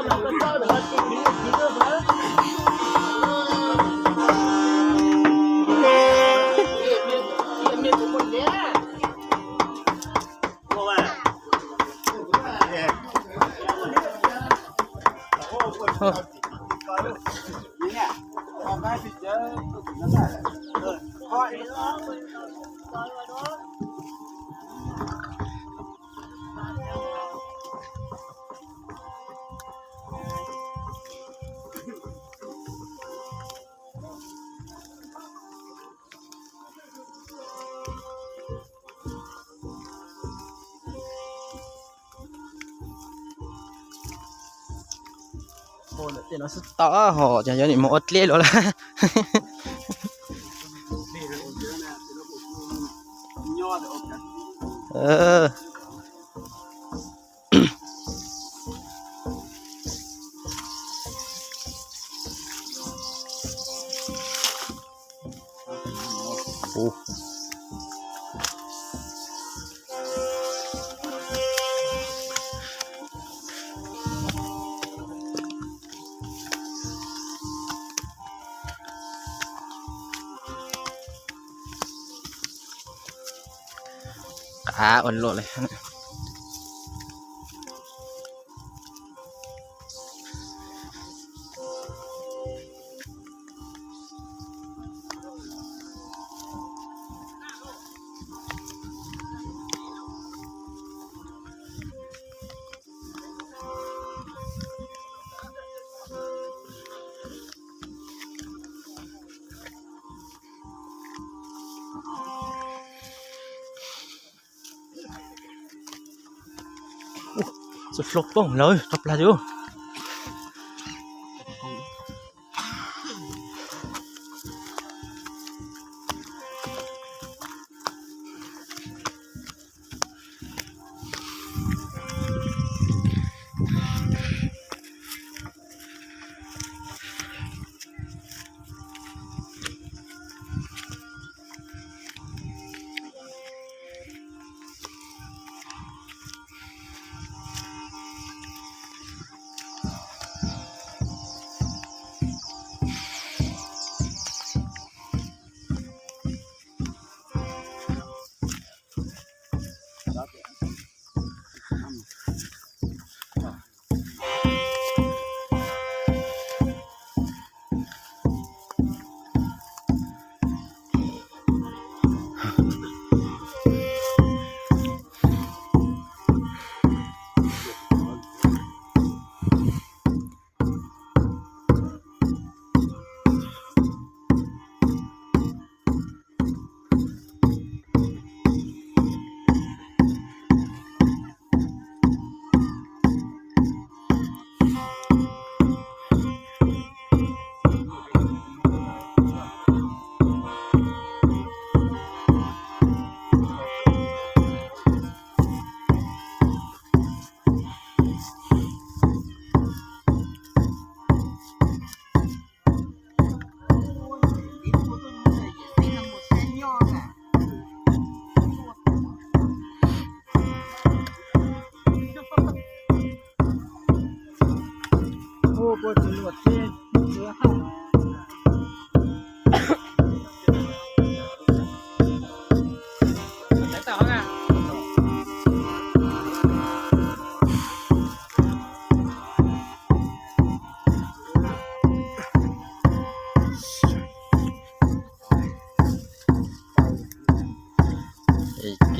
Ua ntawm tej no xwb tau hos, cov yog nim mus ua dleb luaj lawm. Qab ua luaj li. Txawm hlob poob lawm, tso plag tiag.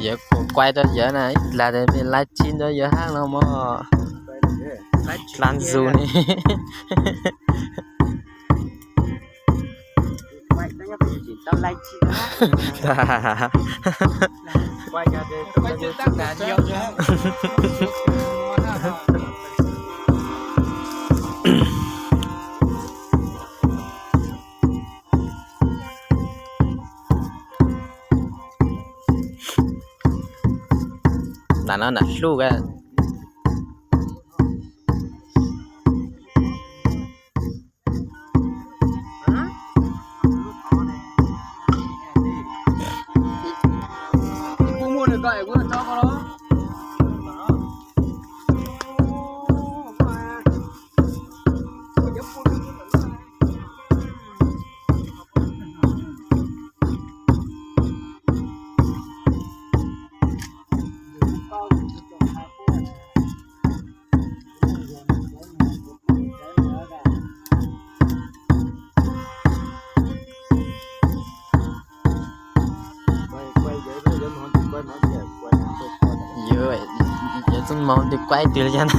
Yawv kuais rau yawg na, ib las tes me laiv tsis rau yawg hab no mog. Dlaa zus ne. Nram no nram hlub ka. Hmoob twb kuaib twg li cas na.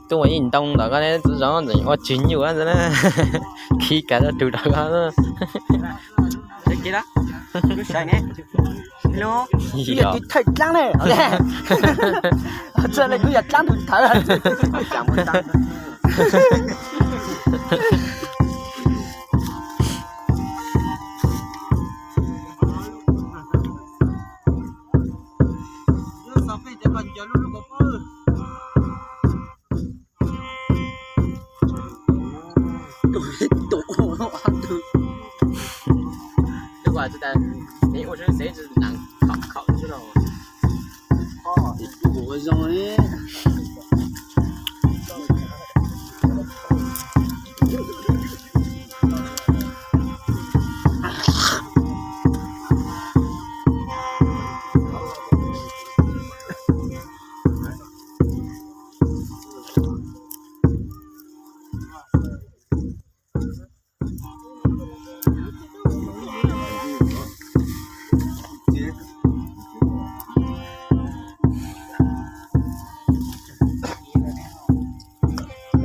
Tuaj ua ib ntoo ntawm koj ne, txiv zoo ntxim ua tsis nyuaj ntag na. Khib kav rau tug rau koj. Kuv yog tus thawj dlaab ne. Txawm le kuv yog dlaab tus thawj.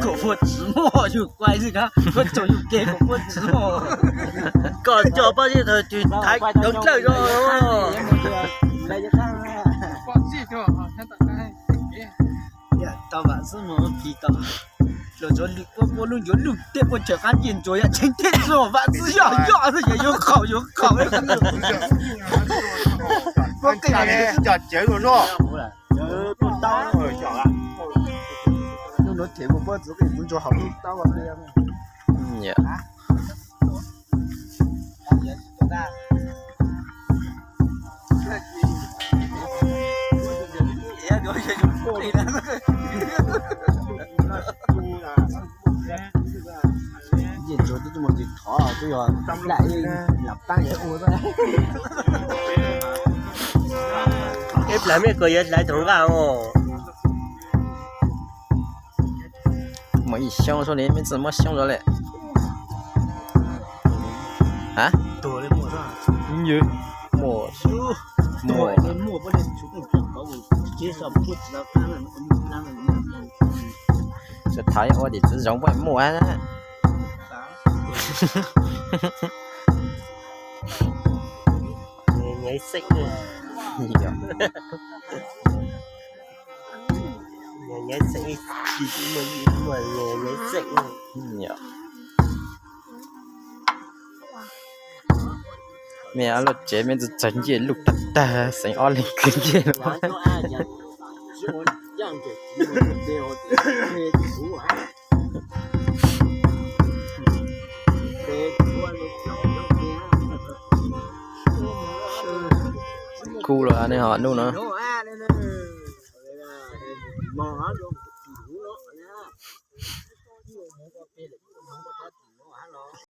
Kuv puas tsis muaj yus kuaj xwb, koj tsaug yus kev kuv puas tsis muaj. Koj coj pab tib tug twg thaiv doov dlawj zoo. Tau vam xwb mus kis tau. Los tsuav lwm puab puab lub ncuav lug tej puab tshawm qab ncej ntsuas yam tseeb thiab tsuas vam xwb yog yog xwb ces yuav qaug yuav qaug. Puab qij cov cawv los zoj. Hnub nuav them mus puab txwv qij kuv ntsuas hauv lub taub hau li. Ncej ntsuag twb tuaj mus tsis thov twb yog lam lam taab yuav ua. Ib plag mej kuj yuav hlawv tug nqaj os. Muaj ib xyoo xwb li, mej txawm muaj xyoo zov lawm. Ha? Muaj, muaj. Txawm thov ua tim txiv zoo puab muaj. Nyav xeem, nyav xeem, nyav xeem. Mej ob lub tsev mej txawg txawg ncej luj tag tag, xeev ob leeg kwv ncej. Kub los nej ho nub no.